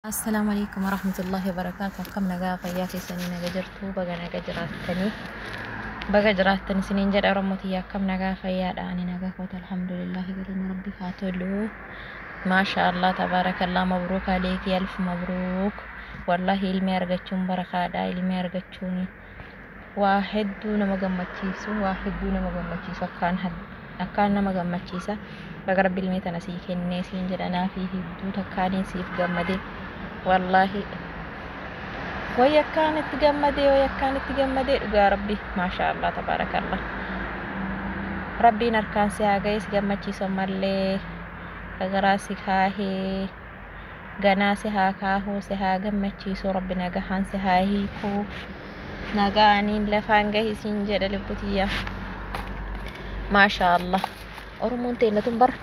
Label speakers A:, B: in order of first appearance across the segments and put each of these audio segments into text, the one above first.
A: Assalaamu alaikum warahmatullahi wabarakaatu. Akkam nagaa fayyaa keessanii naga jirtu baga naga jiraattanii baga jiraattan isiniin jedha Oromoo tiyya akkam nagaa fayyaadha. Ani nagaa koota alhamdulillahi galanni rabbiif haa tolu. Maasha Allah tabaarakallah mabruuk aleeki alf mabruuk. Wallahi ilmi argachuun barakaadha. Ilmi argachuun waa hedduu nama gammachiisu waa hedduu nama gammachiisu akkaan akkaan nama gammachiisa. Baga rabbi ilmee tana sii kennee siin jedha fi hedduu takkaaniin siif gammade. Wallaahi way akkaan itti gammadee way akkaan itti gammadee dhugaa rabbi maasha Allah tabaarakallah. Rabbiin harkaan si haa ga'e si gammachiisu ammallee garaa si kaahee ganaa si haa kaahuu si haa gammachiisu rabbi nagahaan si haa hiikuu nagaaniin lafaan gahi siin jedha lubbutiyya. Maasha Allah. Oromoon teenya tun bara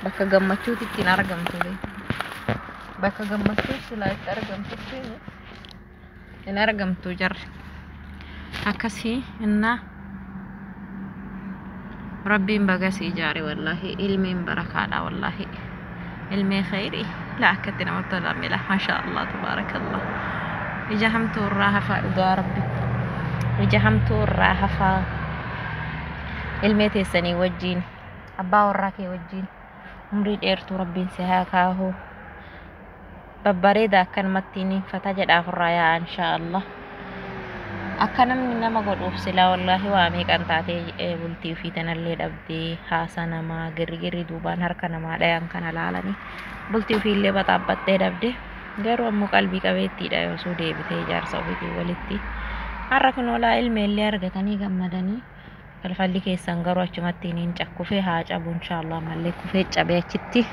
A: bakka gammachuutti ittiin argamtu bakka gammachuu silaa itti argamtutti hin argamtu jarri. Akkasii innaa rabbiin baga si ijaare wallaahi ilmiin barakaadha wallaahi ilmee khayrii laa akkatti namatti tola mila maasha Allah tabaarakallah. Ija hamtuu irraa hafaa dhugaa rabbi ija hamtuu irraa hafaa ilmee teessanii wajjiin abbaa warraa kee wajjiin umrii dheertuu rabbiin si haa kaahu babbareeda akkanumatti ni fata jedhaaf irraa yaa'a inshaa Allah. Akka namni nama godhuuf silaa wallaahi waa meeqan taatee bultii ofii tanallee dhabdee haasa namaa girgirri duubaan harka namaa dhayan kana laalanii bultii ofiillee baxaabbattee dhabde garuu ammoo qalbii qabeettiidha osoo deebitee ijaarsa ofiitiin walitti har'a kun olaa ilmeellee argatanii gammadanii falfalli keessan garuu achumatti niin cakkufee haa cabu inshaallah mallee kufee cabee achitti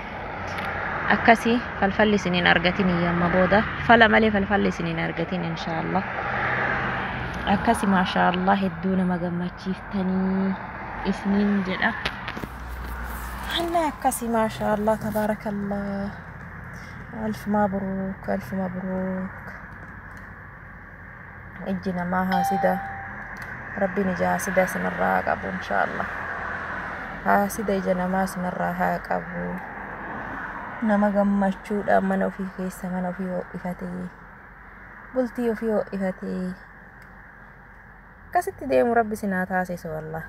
A: akkasii falfalli isiniin argatin amma booda fala malee falfalli isiniin argatin inshaallah. Akkasi maashaallah hedduu nama gammachiiftanii isiniin jedha. Hanna akkasi maashaallah tabaarakallah. Alf mabruuk alf mabruuk. Ijji namaa haasida rabbiin ija haasida isinirraa haa qabu inshaallah. Haasida ija namaa isinirraa haa qabu. Nama gammachuudhaan mana ofii keessa mana ofii ho'ifatee bultii ofii ho'ifatee akkasitti deemu rabbi isin haa taasisu wallah.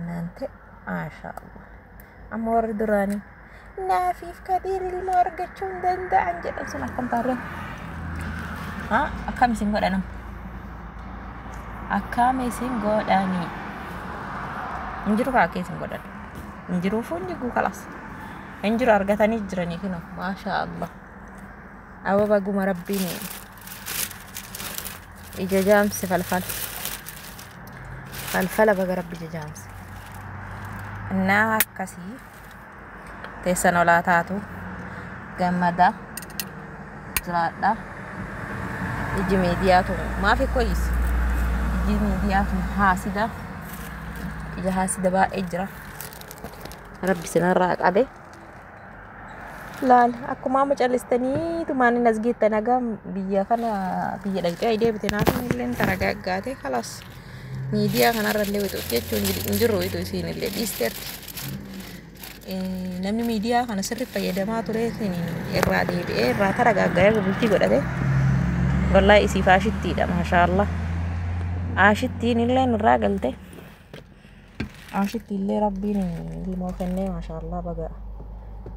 A: Naan ta'e maasha Allah. Amma warri duraanii naafiif kadiir ilmoo argachuu hin danda'an jedhan sun akkam taarree? Haa akkam isin godhanam? Akkam isin godhanii? Hin jiru kaa isin godhan. Hin jiruufuu hin jiru kalaas. Hin jiru argatanii jiranii kinoo maasha Allah. Ababa guma rabbiin ija jaamse falfala. Falfala baga rabbi ija jaamse. Innaa akkasii teessan olaa taatu gammada jiraadha. Iji miidiyaa tun maaf koyis? Iji miidiyaa tun haasida. Ija haasida baay'ee jira. Rabbi sinarraa qabe. Laal akkuma amma callistanii tumaan hin as geettan haga biyya kana biyya dhaqxee deebite naaf illee taragaaggaate kalaas miidiyaa kanarra illee wixu jechuun hin jiru wixu isiin illee dhiisteerti. Namni miidiyaa kana sirri fayyadamaa ture irraa deebi'ee irraa taragaaggaa'ee bultii godhate wallaahi isiif aashittiidha maashaallah. Aashittiin illee irraa galte. Aashitti illee rabbiin ilmoo kennee maashaallah baga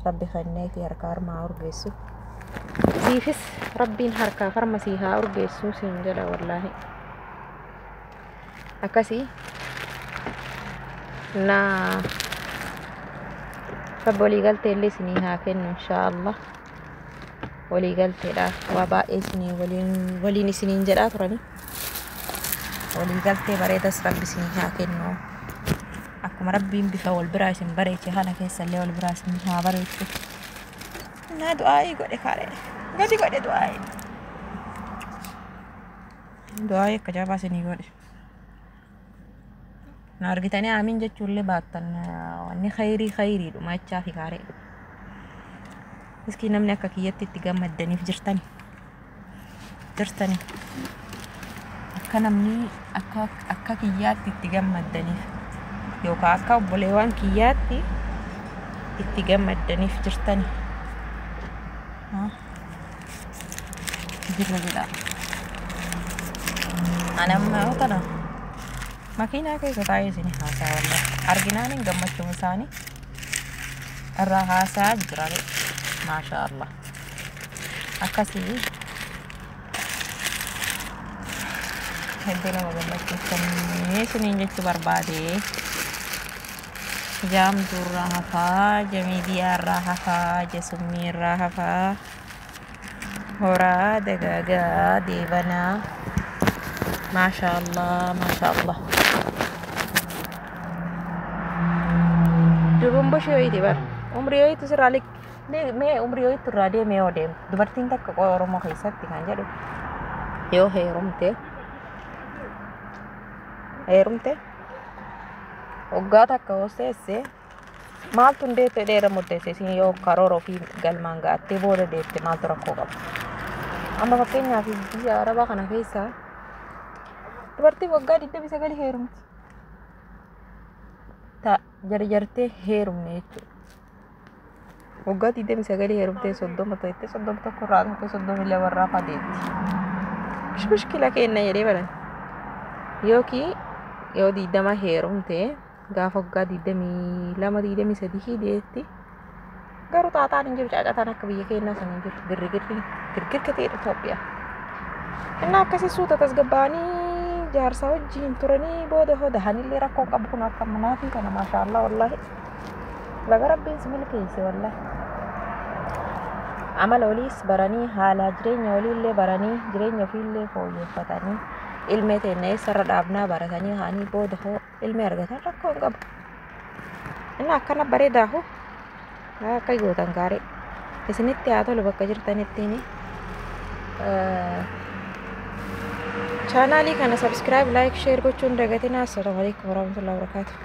A: rabbi kennee fi harka harmaa urgeessu. Siifis rabbiin harkaa harma sii haa urgeessu siin jedha wallaahi. Akkasii naa rabbi waliigaltee illee isinii haa kennu inshaallah. Waliigalteedha waa baay'ee isinii waliin waliin isiniin jedhaa turani. Waliigaltee bareedas rabbi isinii haa kennu. Akkuma rabbiin bifa wal biraa isin bareeche kana keessa illee wal biraa isin haa bareechu. Naa du'aa'ii godhe kaaree. Gadi godhe du'aa'ii. Du'aa'ii akka jabaa isinii godhe. Na argitanii amiin jechuullee baattan wanni khayrii khayriidhuma jechaa fi kaaree. Miskii namni akka kiyyatti itti gammaddaniif jirtani. Jirtani. Akka namni akka akka kiyyaatti itti gammaddaniif yookaan akka obboleewwan kiyyaatti itti gammaddaniif jirtani. Jirra jedha. Ani amma yoo tana makiinaa keessa taa'ee isin haasaa wallahi. Arginaan hin gammachuun isaanii irraa haasaa jira. Maasha Allah. Akkasii hedduu nama gammachiiftanii isiniin jechuu barbaade. Jaamtuurraa hafaa, jamiidiyaarraa hafaa, jasummiirraa hafaa, horaa dagaagaa deebanaa. Maasha Allah, maasha Allah. Durbumbushii wayiiti bara. Umrii wayiitu sirraa mee umrii wayiitu irraa deemee yoo deemtu dubartiin takka qola Oromoo keessatti kan jedhu yoo heerumte waggaa takka hooseesse maaltu hin deette dheera murteesse isin yoo karoora ofii galmaan ga'attee booda deette maaltu rakkoo qaba. Amma fakkeenyaaf biyya Arabaa kana keessa dubartiin waggaa 29 heerumti. Ta jarjartee heerumne jechuudha. Waggaa 29 heerumtee 30 ta'etti 31 irraa tokko 32 irraa fadeetti. Mushkila kenna jedhee baran. Yookiin yoo 20 heerumte gaafa waggaa 22 23 deetti garuu taataan hin jiru caacataan akka biyya keenyaa sana hin jiru girgirri girgirka ta'edha Itoophiyaa. Innaa akkasii suuta tasgabbaa'anii jaarsaa wajjin turanii booda hoo dahanillee rakkoo qabu kun akka manaa fi kana maashaallah wallaahi. Baga rabbiin si milkeesse wallaahi. Amala waliis baranii haala jireenya waliillee baranii jireenya ofiillee fooyyeffatanii ilmee teenya eessarra dhaabnaa baratanii haanii booda hoo ilmee argatan rakkoo hin qabu. Inni akkana bareedaa hoo akka gootan gaarii isinitti haa tolu bakka jirtanittiin. Chaanaalii kana subscribe, like, share gochuun dagatinaa. Assalaamu alaikum warahmatullahi wabarakatuh.